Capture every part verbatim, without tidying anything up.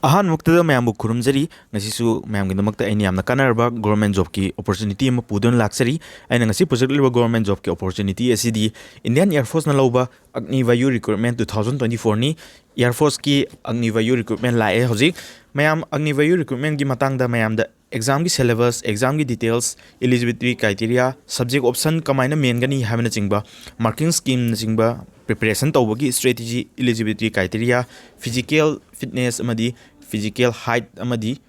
ꯑꯍꯥꯟꯕꯃꯛꯇꯗ ꯃꯌꯥꯝꯕꯨ ꯈꯨꯔꯨꯝꯖꯔꯤ꯫ ꯉꯁꯤꯁꯨ ꯃꯌꯥꯝꯒꯤꯗꯃꯛꯇ ꯑꯩꯅ ꯌꯥꯝꯅ ꯀꯥꯟꯅꯔꯕ government jobꯀꯤ opportunity ꯑꯃ ꯄꯨꯗꯨꯅ ꯂꯥꯛꯆꯔꯤ꯫ ꯑꯩꯅ ꯉꯁꯤ ꯄꯨꯖꯔꯛꯂꯤꯕ government jobꯀꯤ opportunity ꯑꯁꯤꯗꯤ Indian Air Forceꯅ ꯂꯧꯕ Agni Vayu Recruitment two thousand twenty fourꯅꯤ꯫ Air Forceꯀꯤ Agni Vayu Recruitment ꯂꯥꯛꯑꯦ ꯍꯧꯖꯤꯛ꯫ ꯃꯌꯥꯝ Agni Vayu Recruitmentꯀꯤ ꯃꯇꯥꯡꯗ ꯃꯌꯥꯝꯗ examꯒꯤ syllabus, examꯒꯤ details, eligibility criteria, subject option ꯀꯃꯥꯏꯅ ꯃꯦꯟꯒꯅꯤ ꯍꯥꯏꯕꯅꯆꯤꯡꯕ, marking schemeꯅꯆꯤꯡꯕ, preparation ꯇꯧꯕꯒꯤ strategy, eligibility criteria, physical fitness ꯑꯃꯗꯤ physical height ꯑꯃꯗꯤ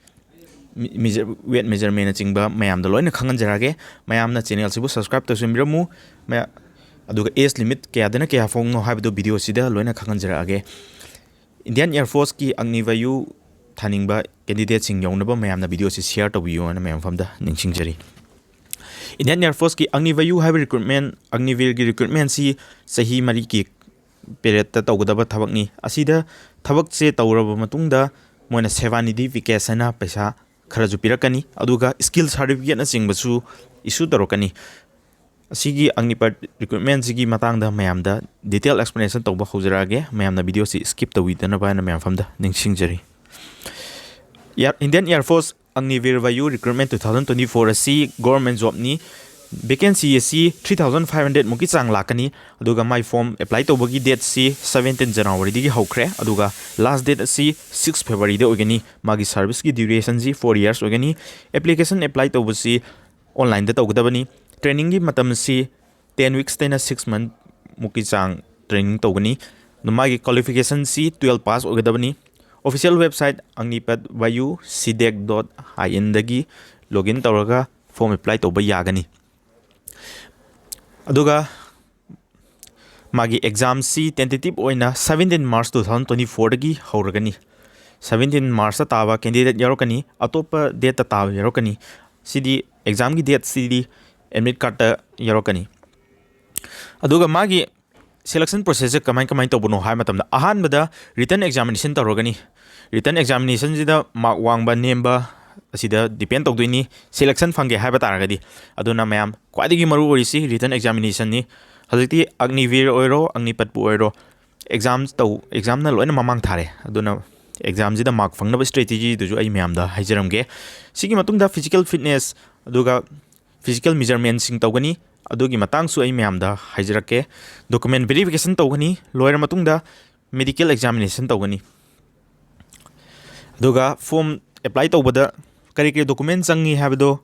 mi-, measure-, weight measurementꯅꯆꯤꯡꯕ ꯃꯌꯥꯝꯗ ꯂꯣꯏꯅ ꯈꯪꯍꯟꯖꯔꯛꯑꯒꯦ꯫ ꯃꯌꯥꯝꯅ channelꯁꯤꯕꯨ subscribe ꯇꯧꯁꯤꯟꯕꯤꯔꯝꯃꯨ꯫ ꯃꯌꯥ-, ꯑꯗꯨꯒ age limit ꯀꯌꯥꯗꯅ ꯀꯌꯥ ꯐꯥꯎꯅꯣ ꯍꯥꯏꯕꯗꯨ videoꯁꯤꯗ ꯂꯣꯏꯅ ꯈꯪꯍꯟꯖꯔꯛꯑꯒꯦ꯫ Indian Air Forceꯀꯤ Agni Vayu ꯊꯥꯅꯤꯡꯕ candidateꯁꯤꯡ ꯌꯧꯅꯕ ꯃꯌꯥꯝꯅ videoꯁꯤ share ꯇꯧꯕꯤꯌꯨ ꯍꯥꯏꯅ ꯃꯌꯥꯝ ꯃꯐꯝꯗ ꯅꯤꯡꯁꯤꯡꯖꯔꯤ꯫ Indian Air Forceꯀꯤ Agni Vayu ꯍꯥꯏꯕ recruitment, Agnivirꯒꯤ recruitmentꯁꯤ ꯆꯍꯤ ꯃꯔꯤꯒꯤ periodꯇ ꯇꯧꯒꯗꯕ ꯊꯕꯛꯅꯤ꯫ ꯑꯁꯤꯗ ꯊꯕꯛꯁꯦ ꯇꯧꯔꯕ ꯃꯇꯨꯡꯗ ꯃꯣꯏꯅ Sevanidhi Package ꯍꯥꯏꯅ ꯄꯩꯁꯥ ꯈꯔꯁꯨ ꯄꯤꯔꯛꯀꯅꯤ, ꯑꯗꯨꯒ skill certificateꯅꯆꯤꯡꯕꯁꯨ issue ꯇꯧꯔꯛꯀꯅꯤ꯫ ꯑꯁꯤꯒꯤ Agnipath recruitmentꯁꯤꯒꯤ ꯃꯇꯥꯡꯗ ꯃꯌꯥꯝꯗ detail explanation ꯇꯧꯕ ꯍꯧꯖꯔꯛꯑꯒꯦ꯫ ꯃꯌꯥꯝꯅ videoꯁꯤ skip ꯇꯧꯕꯤꯗꯅꯕ ꯍꯥꯏꯅ ꯃꯌꯥꯝ ꯃꯐꯝꯗ ꯅꯤꯡꯁꯤꯡꯖꯔꯤ꯫ Air-, Indian Air Force Agniveer Vayu Recruitment two thousand twenty four ꯑꯁꯤ government jobꯅꯤ꯫ Vacancy ꯑꯁꯤ three thousand five hundred ꯃꯨꯛꯀꯤ ꯆꯥꯡ ꯂꯥꯛꯀꯅꯤ꯫ ꯑꯗꯨꯒ ꯃꯥꯏ form apply ꯇꯧꯕꯒꯤ dateꯁꯤ seventeen Januaryꯗꯒꯤ ꯍꯧꯈ꯭ꯔꯦ, ꯑꯗꯨꯒ last date ꯑꯁꯤ six Februaryꯗ ꯑꯣꯏꯒꯅꯤ꯫ ꯃꯥꯒꯤ serviceꯀꯤ durationꯁꯤ four years ꯑꯣꯏꯒꯅꯤ꯫ Application apply ꯇꯧꯕꯁꯤ onlineꯗ ꯇꯧꯒꯗꯕꯅꯤ꯫ Trainingꯒꯤ ꯃꯇꯝꯁꯤ ten weekstꯩꯅ six month ꯃꯨꯛꯀꯤ ꯆꯥꯡ training ꯇꯧꯒꯅꯤ꯫ ꯑꯗꯨ ꯃꯥꯒꯤ qualificationꯁꯤ twelve pass ꯑꯣꯏꯒꯗꯕꯅꯤ꯫ Official website Agnipath Vayu C dec dot in ꯗꯒꯤ login ꯇꯧꯔꯒ form apply ꯇꯧꯕ ꯌꯥꯒꯅꯤ꯫ ꯑꯗꯨꯒ ꯃꯥꯒꯤ examꯁꯤ tentative ꯑꯣꯏꯅ seventeen March two thousand twenty fourꯗꯒꯤ ꯍꯧꯔꯒꯅꯤ꯫ Seventeen Marchꯇ ꯇꯥꯕ candidate ꯌꯥꯎꯔꯛꯀꯅꯤ, ꯑꯇꯣꯞꯄ dateꯇ ꯇꯥꯕ ꯌꯥꯎꯔꯛꯀꯅꯤ꯫ ꯁꯤꯗꯤ examꯒꯤ dateꯁꯤꯗꯤ admit cardꯇ ꯌꯥꯎꯔꯛꯀꯅꯤ꯫ ꯑꯗꯨꯒ ꯃꯥꯒꯤ selection processꯁꯦ ꯀꯃꯥꯏ ꯀꯃꯥꯏꯅ ꯇꯧꯕꯅꯣ ꯍꯥꯏꯕ ꯃꯇꯝꯗ, ꯑꯍꯥꯟꯕꯗ written examination ꯇꯧꯔꯒꯅꯤ꯫ Written examinationꯁꯤꯗ mark ꯋꯥꯡꯕ ꯅꯦꯝꯕ ꯑꯁꯤꯗ depend ꯇꯧꯗꯣꯏꯅꯤ, selection ꯐꯪꯒꯦ ꯍꯥꯏꯕ ꯇꯥꯔꯒꯗꯤ꯫ ꯑꯗꯨꯅ ꯃꯌꯥꯝ ꯈ꯭ꯋꯥꯏꯗꯒꯤ ꯃꯔꯨ ꯑꯣꯏꯔꯤꯁꯤ written examinationꯅꯤ꯫ ꯍꯧꯖꯤꯛꯇꯤ Agniveer ꯑꯣꯏꯔꯣ, Agnipathꯄꯨ ꯑꯣꯏꯔꯣ, exam ꯇꯧ-, examꯅ ꯂꯣꯏꯅ ꯃꯃꯥꯡ ꯊꯥꯔꯦ꯫ ꯑꯗꯨꯅ ꯑꯦꯛꯖꯥꯝꯁꯤꯗ ꯃꯥꯔꯛ ꯐꯪꯅꯕ ꯏꯁꯇ꯭ꯔꯦꯇꯦꯖꯤꯗꯨꯁꯨ ꯑꯩ ꯃꯌꯥꯝꯗ ꯍꯥꯏꯖꯔꯝꯒꯦ꯫ ꯁꯤꯒꯤ ꯃꯇꯨꯡꯗ ꯐꯤꯖꯤꯀꯦꯜ ꯐꯤꯠꯅꯦꯁ, ꯑꯗꯨꯒ ꯐꯤꯖꯤꯀꯦꯜ ꯃꯤꯖꯔꯃꯦꯟꯁꯤꯡ ꯇꯧꯒꯅꯤ꯫ ꯑꯗꯨꯒꯤ ꯃꯇꯥꯡꯁꯨ ꯑꯩ ꯃꯌꯥꯝꯗ ꯍꯥꯏꯖꯔꯛꯀꯦ꯫ ꯗꯣꯀꯨꯃꯦꯟ ꯚꯦꯔꯤꯐꯤꯀꯦꯁꯟ ꯇꯧꯒꯅꯤ꯫ ꯂꯣꯏꯔ ꯃꯇꯨꯡꯗ ꯃꯦꯗꯤꯀꯦꯜ ꯑꯦꯛꯖꯥꯃꯤꯅꯦꯁꯟ ꯇꯧꯒꯅꯤ꯫ ꯑꯗꯨꯒ ꯐꯣꯝ ꯑꯦꯄ꯭ꯂꯥꯏ ꯇꯧꯕꯗ ꯀꯔꯤ ꯀꯔꯤ ꯗꯣꯀꯨꯃꯦꯟ ꯆꯪꯉꯤ ꯍꯥꯏꯕꯗꯣ,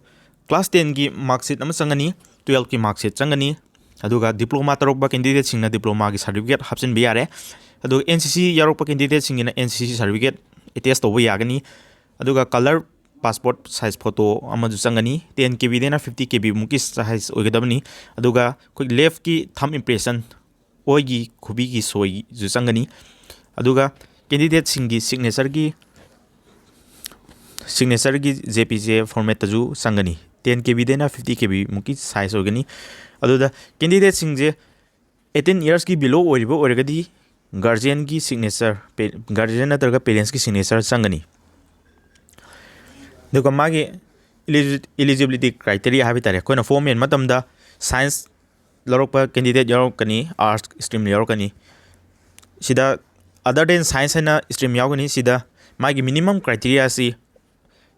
ꯀ꯭ꯂꯥꯁ ꯇꯦꯟꯒꯤ ꯃꯥꯔꯛꯁꯤꯠ ꯑꯃ ꯆꯪꯒꯅꯤ, ꯇꯨꯌꯦꯜꯞꯀꯤ ꯃꯥꯔꯛꯁꯤꯠ ꯆꯪꯒꯅꯤ, ꯑꯗꯨꯒ ꯗꯤꯄ꯭ꯂꯣꯃꯥ ꯇꯧꯔꯛꯄ ꯀꯦꯟꯗꯤꯗꯦꯠꯁꯤꯡꯅ ꯗꯤꯄ꯭ꯂꯣꯃꯥꯒꯤ ꯁꯥꯔꯇꯤꯐꯤꯀꯦꯠ ꯍꯥꯞꯆꯤꯟꯕ ꯌꯥꯔꯦ꯫ ꯑꯗꯨꯒ ꯑꯦꯟ ꯁꯤ ꯁꯤ ꯌꯥꯎꯔꯛꯄ ꯀꯦꯟꯗꯤꯗꯦꯠꯁꯤꯡꯒꯤꯅ N C C certificate attach ꯇꯧꯕ ꯌꯥꯒꯅꯤ꯫ ꯑꯗꯨꯒ ꯀꯂꯔ ꯄꯥꯁꯄꯣꯔꯠ ꯁꯥꯏꯖ ꯐꯣꯇꯣ ꯑꯃꯁꯨ ꯆꯪꯒꯅꯤ꯫ ꯇꯦꯟ ꯀꯦ ꯕꯤꯗꯩꯅ ꯐꯤꯐꯇꯤ ꯀꯦ ꯕꯤ ꯃꯨꯛꯀꯤ ꯁꯥꯏꯖ ꯑꯣꯏꯒꯗꯕꯅꯤ꯫ ꯑꯗꯨꯒ ꯑꯩꯈꯣꯏ ꯂꯦꯐꯀꯤ ꯊꯝ ꯏꯝꯄ꯭ꯔꯦꯁꯟ, ꯑꯣꯏꯒꯤ ꯈꯨꯕꯤꯒꯤ ꯁꯣꯏꯁꯨ ꯆꯪꯒꯅꯤ꯫ ꯑꯗꯨꯒ ꯀꯦꯟꯗꯤꯗꯦꯠꯁꯤꯡꯒꯤ ꯁꯤꯒꯅꯦꯆꯔꯒꯤ, ꯁꯤꯒꯅꯦꯆꯔꯒꯤ ꯖꯦ ꯄꯤ ꯖꯦ ꯐꯣꯔꯃꯦꯠꯇꯁꯨ ꯆꯪꯒꯅꯤ꯫ ꯇꯦꯟ ꯀꯦ ꯕꯤꯗꯩꯅ ꯐꯤꯐꯇꯤ ꯀꯦ ꯕꯤ ꯃꯨꯛꯀꯤ ꯁꯥꯏꯖ ꯑꯣꯏꯒꯅꯤ꯫ ꯑꯗꯨꯗ ꯀꯦꯟꯗꯤꯗꯦꯠꯁꯤꯡꯁꯦ ꯑꯩꯠꯇꯤꯟ ꯏꯌꯔꯁꯀꯤ ꯕꯤꯂꯣ ꯑꯣꯏꯔꯤꯕ ꯑꯣꯏꯔꯒꯗꯤ ꯒꯥꯔꯖꯤꯌꯟꯒꯤ ꯁꯤꯒꯅꯦꯆꯔ, ꯒꯥꯔꯖꯤꯌꯟ ꯅꯠꯇ꯭ꯔꯒ ꯄꯦꯔꯦꯟꯁꯀꯤ ꯁꯤꯒꯅꯦꯆꯔ ꯆꯪꯒꯅꯤ꯫ ꯑꯗꯨꯒ ꯃꯥꯒꯤ ꯏꯂꯤꯖꯤꯕꯤꯂꯤꯇꯤ ꯀ꯭ꯔꯥꯏꯇꯦꯔꯤꯌꯥ ꯍꯥꯏꯕ ꯇꯥꯔꯦ, ꯑꯩꯈꯣꯏꯅ ꯐꯣꯝ ꯃꯦꯟ ꯃꯇꯝꯗ ꯁꯥꯏꯟꯁ ꯂꯧꯔꯛꯄ ꯀꯦꯟꯗꯤꯗꯦꯠ ꯌꯥꯎꯔꯛꯀꯅꯤ, ꯑꯥꯔꯠꯁ ꯁ꯭ꯇ꯭ꯔꯤꯝ ꯌꯥꯎꯔꯛꯀꯅꯤ꯫ ꯁꯤꯗ other than science ꯍꯥꯏꯅ ꯁ꯭ꯇ꯭ꯔꯤꯝ ꯌꯥꯎꯒꯅꯤ꯫ ꯁꯤꯗ ꯃꯥꯒꯤ ꯃꯤꯅꯤꯃꯝ ꯀ꯭ꯔꯥꯏꯇꯦꯔꯤꯌꯥꯁꯤ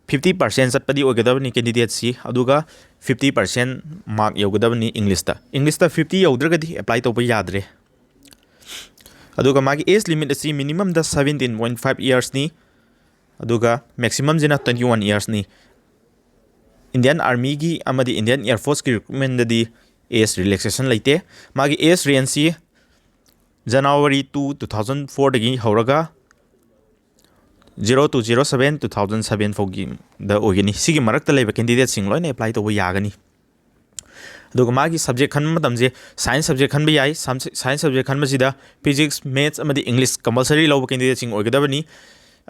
ꯐꯤꯐꯇꯤ ꯄꯥꯔꯁꯦꯟ ꯆꯠꯄꯗꯤ ꯑꯣꯏꯒꯗꯕꯅꯤ ꯀꯦꯟꯗꯤꯗꯦꯠꯁꯤ, ꯑꯗꯨꯒ ꯐꯤꯐꯇꯤ ꯄꯥꯔꯁꯦꯟ ꯃꯥꯔꯛ ꯌꯧꯒꯗꯕꯅꯤ ꯏꯪꯂꯤꯁꯇ꯫ ꯏꯪꯂꯤꯁꯇ ꯐꯤꯐꯇꯤ ꯌꯧꯗ꯭ꯔꯒꯗꯤ ꯑꯦꯄ꯭ꯂꯥꯏ ꯇꯧꯕ ꯌꯥꯗ꯭ꯔꯦ꯫ ꯑꯗꯨꯒ ꯃꯥꯒꯤ ꯑꯦꯖ ꯂꯤꯃꯤꯠ ꯑꯁꯤ ꯃꯤꯅꯤꯃꯝꯗ ꯁꯕꯦꯟꯇꯤꯟ ꯄꯣꯏꯟ ꯐꯥꯏꯚ ꯏꯌꯔꯁꯅꯤ, ꯑꯗꯨꯒ ꯃꯦꯛꯁꯤꯃꯝꯁꯤꯅ ꯇ꯭ꯋꯦꯟꯇꯤ ꯋꯥꯟ ꯏꯌꯔꯁꯅꯤ꯫ ꯏꯟꯗꯤꯌꯟ ꯑꯥꯔꯃꯤꯒꯤ ꯑꯃꯗꯤ ꯏꯟꯗꯤꯌꯟ ꯑꯦꯌꯔ ꯐꯣꯔꯁꯀꯤ ꯔꯤꯀ꯭ꯔꯨꯠꯃꯦꯟꯗꯗꯤ ꯑꯦꯖ ꯔꯤꯂꯦꯛꯁꯦꯁꯟ ꯂꯩꯇꯦ꯫ ꯃꯥꯒꯤ ꯑꯦꯖ ꯔꯦꯟꯖꯁꯤ ꯖꯅꯋꯥꯔꯤ ꯇꯨ, ꯇꯨ ꯊꯥꯎꯖꯟ ꯐꯣꯔꯗꯒꯤ ꯍꯧꯔꯒ zero two zero seven two thousand seven ꯐꯥꯎꯒꯤꯗ ꯑꯣꯏꯒꯅꯤ꯫ ꯁꯤꯒꯤ ꯃꯔꯛꯇ ꯂꯩꯕ ꯀꯦꯟꯗꯤꯗꯦꯠꯁꯤꯡ ꯂꯣꯏꯅ ꯑꯦꯄ꯭ꯂꯥꯏ ꯇꯧꯕ ꯌꯥꯒꯅꯤ꯫ ꯑꯗꯨꯒ ꯃꯥꯒꯤ ꯁꯕꯖꯦꯛ ꯈꯟꯕ ꯃꯇꯝꯁꯦ ꯁꯥꯏꯟꯁ ꯁꯕꯖꯦꯛ ꯈꯟꯕ ꯌꯥꯏ꯫ ꯁꯥꯏꯟꯁ ꯁꯕꯖꯦꯛ ꯈꯟꯕꯁꯤꯗ ꯐꯤꯖꯤꯛꯁ, ꯃꯦꯠꯁ ꯑꯃꯗꯤ ꯏꯪꯂꯤꯁ ꯀꯝꯄꯜꯁꯔꯤ ꯂꯧꯕ ꯀꯦꯟꯗꯤꯗꯦꯠꯁꯤꯡ ꯑꯣꯏꯒꯗꯕꯅꯤ꯫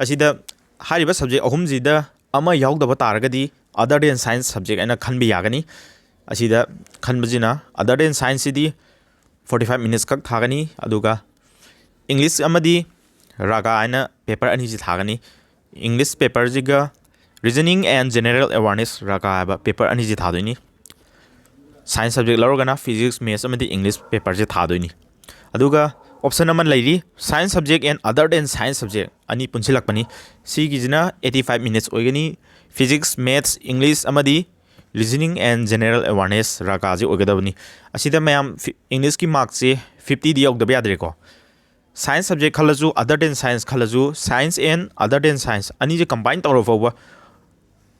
ꯑꯁꯤꯗ ꯍꯥꯏꯔꯤꯕ ꯁꯕꯖꯦꯛ ꯑꯍꯨꯝꯁꯤꯗ ꯑꯃ ꯌꯥꯎꯗꯕ ꯇꯥꯔꯒꯗꯤ other than science subject ꯍꯥꯏꯅ ꯈꯟꯕ ꯌꯥꯒꯅꯤ꯫ ꯑꯁꯤꯗ ꯈꯟꯕꯁꯤꯅ other than scienceꯁꯤꯗꯤ forty five minutes ꯈꯛ ꯊꯥꯒꯅꯤ꯫ ꯑꯗꯨꯒ ꯏꯪꯂꯤꯁ ꯑꯃꯗꯤ ꯔꯥꯒꯥ ꯍꯥꯏꯅ ꯄꯦꯄꯔ ꯑꯅꯤꯁꯤ ꯊꯥꯒꯅꯤ꯫ ꯏꯪꯂꯤꯁ ꯄꯦꯄꯔꯁꯤꯒ Reasoning and General Awareness, ꯔꯥꯒꯥ ꯍꯥꯏꯕ ꯄꯦꯄꯔ ꯑꯅꯤꯁꯤ ꯊꯥꯗꯣꯏꯅꯤ꯫ ꯁꯥꯏꯟꯁ ꯁꯕꯖꯦꯛ ꯂꯧꯔꯒꯅ ꯐꯤꯖꯤꯛꯁ, ꯃꯦꯠꯁ ꯑꯃꯗꯤ ꯏꯪꯂꯤꯁ ꯄꯦꯄꯔꯁꯦ ꯊꯥꯗꯣꯏꯅꯤ꯫ ꯑꯗꯨꯒ Option ꯑꯃ ꯂꯩꯔꯤ, science subject and other than science subject ꯑꯅꯤ ꯄꯨꯟꯁꯤꯜꯂꯛꯄꯅꯤ꯫ ꯁꯤꯒꯤꯁꯤꯅ eighty five minutes ꯑꯣꯏꯒꯅꯤ꯫ Physics, Maths, English ꯑꯃꯗꯤ Reasoning and General Awareness, ꯔꯒꯥꯁꯤ ꯑꯣꯏꯒꯗꯕꯅꯤ꯫ ꯑꯁꯤꯗ ꯃꯌꯥꯝ ꯐꯤ-, Englishꯀꯤ markꯁꯤ fiftyꯗꯤ ꯌꯧꯗꯕ ꯌꯥꯗ꯭ꯔꯦꯀꯣ꯫ Science subject ꯈꯜꯂꯁꯨ, other than science ꯈꯜꯂꯁꯨ, science and other than science ꯑꯅꯤꯁꯦ combine ꯇꯧꯔ ꯐꯥꯎꯕ,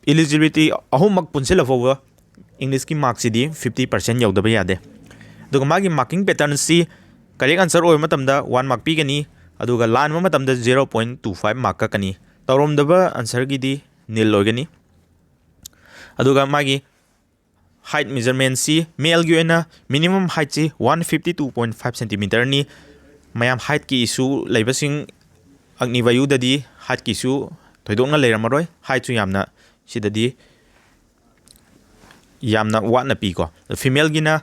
eligibility ꯑꯍꯨꯝꯃꯛ ꯄꯨꯟꯁꯤꯜꯂ ꯐꯥꯎꯕ Englishꯀꯤ markꯁꯤꯗꯤ fifty percent ꯌꯧꯗꯕ ꯌꯥꯗꯦ꯫ ꯑꯗꯨꯒ ꯃꯥꯒꯤ marking patternꯁꯤ correct answer ꯑꯣꯏꯕ ꯃꯇꯝꯗ one mark ꯄꯤꯒꯅꯤ, ꯑꯗꯨꯒ ꯂꯥꯟꯕ ꯃꯇꯝꯗ zero point two five mark ꯀꯛꯀꯅꯤ꯫ ꯇꯧꯔꯝꯗꯕ answerꯒꯤꯗꯤ nil ꯑꯣꯏꯒꯅꯤ꯫ ꯑꯗꯨꯒ ꯃꯥꯒꯤ height measurementꯁꯤ maleꯒꯤ ꯑꯣꯏꯅ minimum heightꯁꯤ one fifty two point five centimeterꯅꯤ꯫ ꯃꯌꯥꯝ heightꯀꯤ issue ꯂꯩꯕꯁꯤꯡ, ꯑꯒꯅꯤꯚꯌꯨꯗꯗꯤ heightꯀꯤ issue ꯊꯣꯏꯗꯣꯛꯅ ꯂꯩꯔꯝꯃꯔꯣꯏ꯫ Heightꯁꯨ ꯌꯥꯝꯅ ꯁꯤꯗꯗꯤ ꯌꯥꯝꯅ ꯋꯥꯠꯅ ꯄꯤꯀꯣ꯫ Femaleꯒꯤꯅ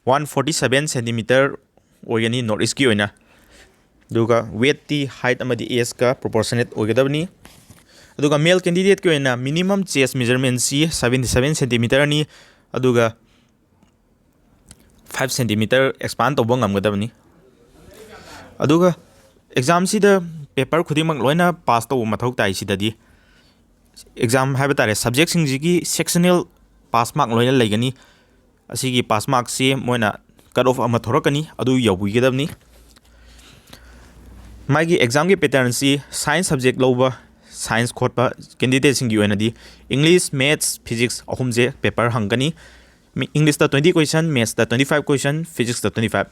one forty seven centimeter ꯑꯣꯏꯒꯅꯤ North Eastꯀꯤ ꯑꯣꯏꯅ꯫ ꯑꯗꯨꯒ weightꯇꯤ height ꯑꯃꯗꯤ ageꯀ proportionate ꯑꯣꯏꯒꯗꯕꯅꯤ꯫ ꯑꯗꯨꯒ male candidateꯀꯤ ꯑꯣꯏꯅ minimum chest measurementꯁꯤ seventy seven centimeterꯅꯤ꯫ ꯑꯗꯨꯒ five centimeter expand ꯇꯧꯕ ꯉꯝꯒꯗꯕꯅꯤ꯫ ꯑꯗꯨꯒ examꯁꯤꯗ paper ꯈꯨꯗꯤꯡꯃꯛ ꯂꯣꯏꯅ pass ꯇꯧꯕ ꯃꯊꯧ ꯇꯥꯏ꯫ ꯁꯤꯗꯗꯤ exam ꯍꯥꯏꯕ ꯇꯥꯔꯦ, subjectꯁꯤꯡꯁꯤꯒꯤ sectional pass mark ꯂꯣꯏꯅ ꯂꯩꯒꯅꯤ꯫ ꯑꯁꯤꯒꯤ pass markꯁꯤ ꯃꯣꯏꯅ cut off ꯑꯃ ꯊꯣꯔꯛꯀꯅꯤ, ꯑꯗꯨ ꯌꯧꯕꯤꯒꯗꯕꯅꯤ꯫ ꯃꯥꯒꯤ examꯒꯤ patternꯁꯤ science subject ꯂꯧꯕ, science ꯈꯣꯠꯄ candidateꯁꯤꯡꯒꯤ ꯑꯣꯏꯅꯗꯤ English, Maths, Physics ꯑꯍꯨꯝꯁꯦ paper ꯍꯪꯒꯅꯤ꯫ ꯃꯤ-, Englishꯇ twenty question, Mathsꯇ twenty five question, Physicsꯇ twenty five,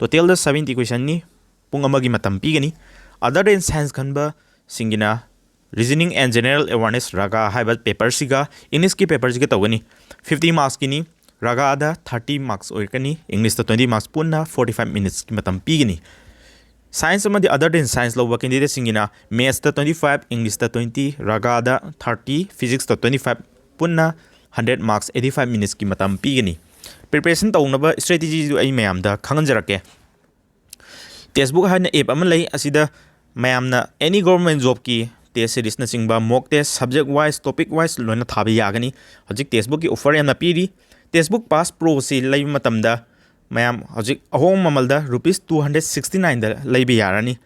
totalꯗ seventy questionꯅꯤ꯫ ꯄꯨꯡ ꯑꯃꯒꯤ ꯃꯇꯝ ꯄꯤꯒꯅꯤ꯫ Other than science ꯈꯟꯕꯁꯤꯡꯒꯤꯅ Reasoning and General Awareness, ꯔꯒꯥ ꯍꯥꯏꯕ paperꯁꯤꯒ Englishꯀꯤ paperꯁꯤꯒ ꯇꯧꯒꯅꯤ꯫ Fifty marksꯀꯤꯅꯤ꯫ ꯔꯒꯥꯗ thirty marks ꯑꯣꯏꯔꯛꯀꯅꯤ, Englishꯇ twenty marks, ꯄꯨꯟꯅ forty five minutesꯀꯤ ꯃꯇꯝ ꯄꯤꯒꯅꯤ꯫ Science ꯑꯃꯗꯤ other than science ꯂꯧꯕ candidateꯁꯤꯡꯒꯤꯅ Mathsꯇ twenty five, Englishꯇ twenty, ꯔꯒꯥꯗ thirty, Physicsꯇ twenty five, ꯄꯨꯟꯅ hundred marks, eighty five minutesꯀꯤ ꯃꯇꯝ ꯄꯤꯒꯅꯤ꯫ Preparation ꯇꯧꯅꯕ strategyꯗꯨ ꯑꯩ ꯃꯌꯥꯝꯗ ꯈꯪꯍꯟꯖꯔꯛꯀꯦ꯫ Testbook ꯍꯥꯏꯅ app ꯑꯃ ꯂꯩ꯫ ꯑꯁꯤꯗ ꯃꯌꯥꯝꯅ any government jobꯀꯤ test seriesꯅꯆꯤꯡꯕ, mock test, subject wise, topic wise ꯂꯣꯏꯅ ꯊꯥꯕ ꯌꯥꯒꯅꯤ꯫ ꯍꯧꯖꯤꯛ Testbookꯀꯤ offer ꯌꯥꯝꯅ ꯄꯤꯔꯤ꯫ Testbook Pass Proꯁꯤ ꯂꯩꯕ ꯃꯇꯝꯗ ꯃꯌꯥꯝ ꯍꯧꯖꯤꯛ ꯑꯍꯣꯡꯕ ꯃꯃꯜꯗ ꯔꯨꯄꯤꯁ ꯇꯨ ꯍꯟꯗ꯭ꯔꯦꯠ ꯁꯤꯛꯁꯇꯤ ꯅꯥꯏꯟꯗ ꯂꯩꯕ ꯌꯥꯔꯅꯤ꯫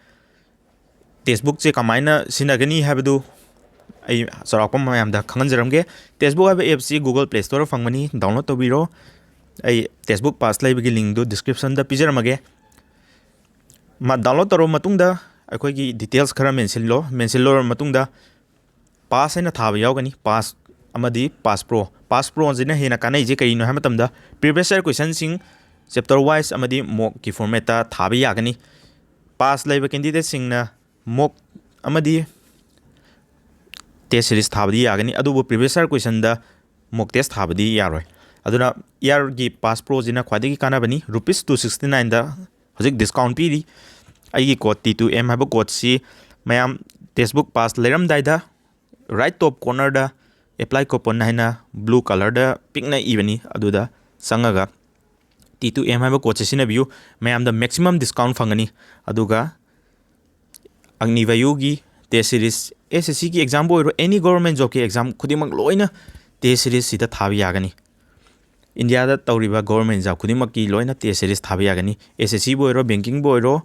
ꯇꯦꯛꯁꯕꯨꯛꯁꯦ ꯀꯃꯥꯏꯅ ꯁꯤꯖꯤꯟꯅꯒꯅꯤ ꯍꯥꯏꯕꯗꯨ ꯑꯩ ꯆꯥꯎꯔꯥꯛꯄ ꯃꯌꯥꯝꯗ ꯈꯪꯍꯟꯖꯔꯝꯒꯦ꯫ ꯇꯦꯛꯁꯕꯨꯛ ꯍꯥꯏꯕ ꯑꯦꯞꯁꯤ Google Play Store ꯐꯪꯕꯅꯤ, download ꯇꯧꯕꯤꯔꯣ꯫ ꯑꯩ ꯇꯦꯛꯁꯕꯨꯛ ꯄꯥꯁ ꯂꯩꯕꯒꯤ linkꯗꯨ descriptionꯗ ꯄꯤꯖꯔꯝꯃꯒꯦ꯫ ꯃꯥ download ꯇꯧꯔꯕ ꯃꯇꯨꯡꯗ ꯑꯩꯈꯣꯏꯒꯤ details ꯈꯔ ꯃꯦꯟꯁꯤꯜꯂꯣ꯫ ꯃꯦꯟꯁꯤꯜꯂꯣꯔꯕ ꯃꯇꯨꯡꯗ ꯄꯥꯁ ꯍꯥꯏꯅ ꯊꯥꯕ ꯌꯥꯎꯒꯅꯤ, ꯄꯥꯁ ꯑꯃꯗꯤ ꯄꯥꯁ ꯄ꯭ꯔꯣ꯫ ꯄꯥꯁ ꯄ꯭ꯔꯣꯁꯤꯅ ꯍꯦꯟꯅ ꯀꯥꯟꯅꯩꯁꯦ ꯀꯔꯤꯅꯣ ꯍꯥꯏꯕ ꯃꯇꯝꯗ, previous year questionꯁꯤꯡ chapter wise ꯑꯃꯗꯤ mockꯀꯤ formatꯇ ꯊꯥꯕ ꯌꯥꯒꯅꯤ꯫ ꯄꯥꯁ ꯂꯩꯕ candidateꯁꯤꯡꯅ mock ꯑꯃꯗꯤ test series ꯊꯥꯕꯗꯤ ꯌꯥꯒꯅꯤ, ꯑꯗꯨꯕꯨ previous year questionꯗ mock test ꯊꯥꯕꯗꯤ ꯌꯥꯔꯣꯏ꯫ ꯑꯗꯨꯅ yearꯒꯤ ꯄꯥꯁ ꯄ꯭ꯔꯣꯁꯤꯅ ꯈ꯭ꯋꯥꯏꯗꯒꯤ ꯀꯥꯟꯅꯕꯅꯤ꯫ ꯔꯨꯄꯤꯁ ꯇꯨ ꯁꯤꯛꯁꯇꯤ ꯅꯥꯏꯟꯗ ꯍꯧꯖꯤꯛ discount ꯄꯤꯔꯤ꯫ ꯑꯩꯒꯤ code T two M ꯍꯥꯏꯕ codeꯁꯤ ꯃꯌꯥꯝ ꯇꯦꯛꯁꯕꯨꯛ ꯄꯥꯁ ꯂꯩꯔꯝꯗꯥꯏꯗ right top cornerꯗ apply coupon ꯍꯥꯏꯅ blue colourꯗ ꯄꯤꯛꯅ ꯏꯕꯅꯤ, ꯑꯗꯨꯗ ꯆꯪꯉꯒ T two M ꯍꯥꯏꯕ codeꯁꯦ ꯁꯤꯖꯤꯟꯅꯕꯤꯌꯨ꯫ ꯃꯌꯥꯝꯗ maximum discount ꯐꯪꯒꯅꯤ꯫ ꯑꯗꯨꯒ ꯑꯒꯅꯤꯚꯥꯌꯨꯒꯤ test series, SSCꯒꯤ examꯕꯨ ꯑꯣꯏꯔꯣ, any government jobꯀꯤ exam ꯈꯨꯗꯤꯡꯃꯛ ꯂꯣꯏꯅ test seriesꯁꯤꯗ ꯊꯥꯕ ꯌꯥꯒꯅꯤ꯫ ꯏꯟꯗꯤꯌꯥꯗ ꯇꯧꯔꯤꯕ government job ꯈꯨꯗꯤꯡꯃꯛꯀꯤ ꯂꯣꯏꯅ test series ꯊꯥꯕ ꯌꯥꯒꯅꯤ꯫ SSCꯕꯨ ꯑꯣꯏꯔꯣ, bankingꯕꯨ ꯑꯣꯏꯔꯣ,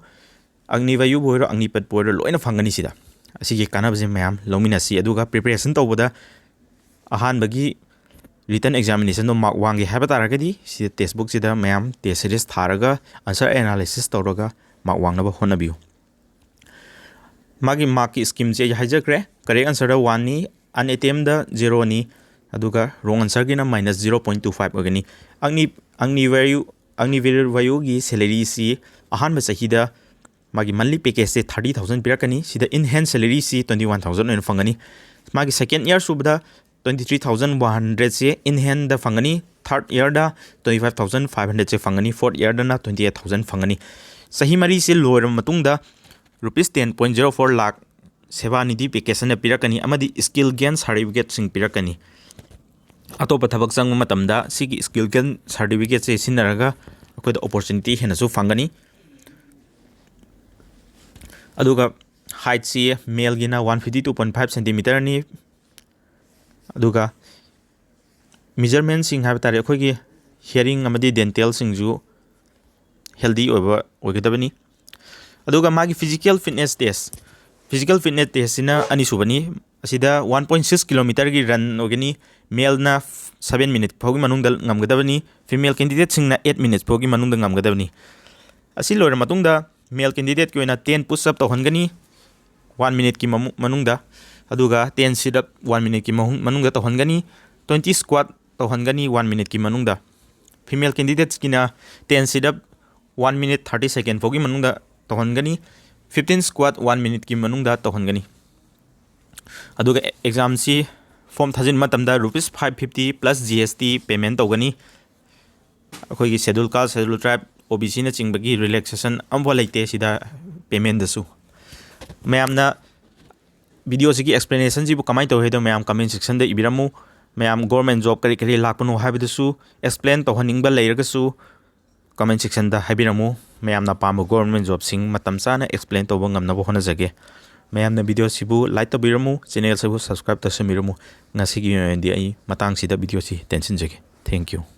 ꯑꯒꯅꯤꯚꯥꯌꯨꯕꯨ ꯑꯣꯏꯔꯣ, ꯑꯒꯅꯤꯄꯠꯄꯨ ꯑꯣꯏꯔꯣ, ꯂꯣꯏꯅ ꯐꯪꯒꯅꯤ ꯁꯤꯗ꯫ ꯑꯁꯤꯒꯤ ꯀꯥꯟꯅꯕꯁꯦ ꯃꯌꯥꯝ ꯂꯧꯃꯤꯟꯅꯁꯤ꯫ ꯑꯗꯨꯒ preparation ꯇꯧꯕꯗ ꯑꯍꯥꯟꯕꯒꯤ written examinationꯗꯣ mark ꯋꯥꯡꯒꯦ ꯍꯥꯏꯕ ꯇꯥꯔꯒꯗꯤ ꯁꯤꯗ ꯇꯦꯛꯁꯕꯨꯛꯁꯤꯗ ꯃꯌꯥꯝ test series ꯊꯥꯔꯒ answer analysis ꯇꯧꯔꯒ mark ꯋꯥꯡꯅꯕ ꯍꯣꯠꯅꯕꯤꯌꯨ꯫ ꯃꯥꯒꯤ markꯀꯤ schemeꯁꯦ ꯑꯩ ꯍꯥꯏꯖꯈ꯭ꯔꯦ꯫ Correct answerꯗ oneꯅꯤ, unattemptꯗ zeroꯅꯤ, ꯑꯗꯨꯒ wrong answerꯒꯤꯅ minus zero point two five ꯑꯣꯏꯒꯅꯤ꯫ ꯑꯒꯅꯤ ꯑꯒꯅꯤꯚꯥꯌꯨ ꯑꯒꯅꯤꯚꯥꯌꯨꯒꯤ salaryꯁꯤ ꯑꯍꯥꯟꯕ ꯆꯍꯤꯗ ꯃꯥꯒꯤ monthly packageꯁꯦ thirty thousand ꯄꯤꯔꯛꯀꯅꯤ꯫ ꯁꯤꯗ in hand salaryꯁꯤ twenty one thousand ꯑꯣꯏꯅ ꯐꯪꯒꯅꯤ꯫ ꯃꯥꯒꯤ second year ꯁꯨꯕꯗ twenty three thousand one hundredꯁꯦ in handꯗ ꯐꯪꯒꯅꯤ꯫ Third yearꯗ twenty five thousand five hundredꯁꯦ ꯐꯪꯒꯅꯤ꯫ Fourth yearꯗꯅ twenty eight thousand ꯐꯪꯒꯅꯤ꯫ ꯆꯍꯤ ꯃꯔꯤꯁꯦ ꯂꯣꯏꯔꯕ ꯃꯇꯨꯡꯗ rupees ten point zero four lakh ꯁꯦꯕꯥ ꯅꯤꯙꯤ package ꯑꯅ ꯄꯤꯔꯛꯀꯅꯤ ꯑꯃꯗꯤ skill gain certificateꯁꯤꯡ ꯄꯤꯔꯛꯀꯅꯤ꯫ ꯑꯇꯣꯞꯄ ꯊꯕꯛ ꯆꯪꯕ ꯃꯇꯝꯗ ꯁꯤꯒꯤ skill gain certificateꯁꯦ ꯁꯤꯖꯤꯟꯅꯔꯒ ꯑꯩꯈꯣꯏꯗ opportunity ꯍꯦꯟꯅꯁꯨ ꯐꯪꯒꯅꯤ꯫ ꯑꯗꯨꯒ heightꯁꯤ maleꯒꯤꯅ one fifty two point five centimeterꯅꯤ꯫ ꯑꯗꯨꯒ measurementꯁꯤꯡ ꯍꯥꯏꯕ ꯇꯥꯔꯦ, ꯑꯩꯈꯣꯏꯒꯤ hearing ꯑꯃꯗꯤ dentalꯁꯤꯡꯁꯨ ꯍꯦꯜꯗꯤ ꯑꯣꯏꯕ ꯑꯣꯏꯒꯗꯕꯅꯤ꯫ ꯑꯗꯨꯒ ꯃꯥꯒꯤ physical fitness test, physical fitness test ꯁꯤꯅ ꯑꯅꯤꯁꯨꯕꯅꯤ꯫ ꯑꯁꯤꯗ one point six kilometer ꯒꯤ ꯔꯟ ꯑꯣꯏꯒꯅꯤ꯫ ꯃꯦꯜꯅ seven minute ꯐꯥꯎꯒꯤ ꯃꯅꯨꯡꯗ ꯉꯝꯒꯗꯕꯅꯤ꯫ Female candidate ꯁꯤꯡꯅ eight minutes ꯐꯥꯎꯒꯤ ꯃꯅꯨꯡꯗ ꯉꯝꯒꯗꯕꯅꯤ꯫ ꯑꯁꯤ ꯂꯣꯏꯔ ꯃꯇꯨꯡꯗ male candidate ꯀꯤ ꯑꯣꯏꯅ ten push up ꯇꯧꯍꯟꯒꯅꯤ, one minute ꯀꯤ ꯃꯃꯨ-, ꯃꯅꯨꯡꯗ꯫ ꯑꯗꯨꯒ ten sit up one minute ꯀꯤ ꯃꯍꯨ-, ꯃꯅꯨꯡꯗ ꯇꯧꯍꯟꯒꯅꯤ꯫ Twenty squat ꯇꯧꯍꯟꯒꯅꯤ one minute ꯀꯤ ꯃꯅꯨꯡꯗ꯫ Female candidate ꯀꯤꯅ ten sit up one minute thirty second ꯐꯥꯎꯒꯤ ꯃꯅꯨꯡꯗ ꯇꯧꯍꯟꯒꯅꯤ꯫ Fifteen squat one minute ꯀꯤ ꯃꯅꯨꯡꯗ ꯇꯧꯍꯟꯒꯅꯤ꯫ ꯑꯗꯨꯒ exam ꯁꯤ form ꯊꯥꯖꯤꯟꯕ ꯃꯇꯝꯗ rupees five fifty plus G S T payment ꯇꯧꯒꯅꯤ꯫ ꯑꯩꯈꯣꯏꯒꯤ Scheduled Caste, Scheduled Tribe, O B C ꯅꯆꯤꯡꯕꯒꯤ relaxation ꯑꯃꯐꯥꯎ ꯂꯩꯇꯦ ꯁꯤꯗ payment ꯗꯁꯨ꯫ ꯃꯌꯥꯝꯅ video ꯁꯤꯒꯤ explanation ꯁꯤꯕꯨ ꯀꯃꯥꯏꯅ ꯇꯧꯏ ꯍꯥꯏꯗꯣ ꯃꯌꯥꯝ comment section ꯗ ꯏꯕꯤꯔꯝꯃꯨ꯫ ꯃꯌꯥꯝ government job ꯀꯔꯤ ꯀꯔꯤ ꯂꯥꯛꯄꯅꯣ ꯍꯥꯏꯕꯗꯨꯁꯨ explain ꯇꯧꯍꯟꯅꯤꯡꯕ ꯂꯩꯔꯒꯁꯨ comment section ꯗ ꯍꯥꯏꯕꯤꯔꯝꯃꯨ꯫ ꯃꯌꯥꯝꯅ ꯄꯥꯝꯕ government job ꯁꯤꯡ ꯃꯇꯝ ꯆꯥꯅ explain ꯇꯧꯕ ꯉꯝꯅꯕ ꯍꯣꯠꯅꯖꯒꯦ꯫ ꯃꯌꯥꯝꯅ video ꯁꯤꯕꯨ like ꯇꯧꯕꯤꯔꯝꯃꯨ, channel ꯁꯤꯕꯨ subscribe ꯇꯧꯁꯟꯕꯤꯔꯝꯃꯨ꯫ ꯉꯁꯤꯒꯤ ꯑꯣꯏꯅꯗꯤ ꯑꯩ ꯃꯇꯥꯡꯁꯤꯗ video ꯁꯤ ꯇꯦꯟꯁꯤꯟꯖꯒꯦ꯫ Thank you꯫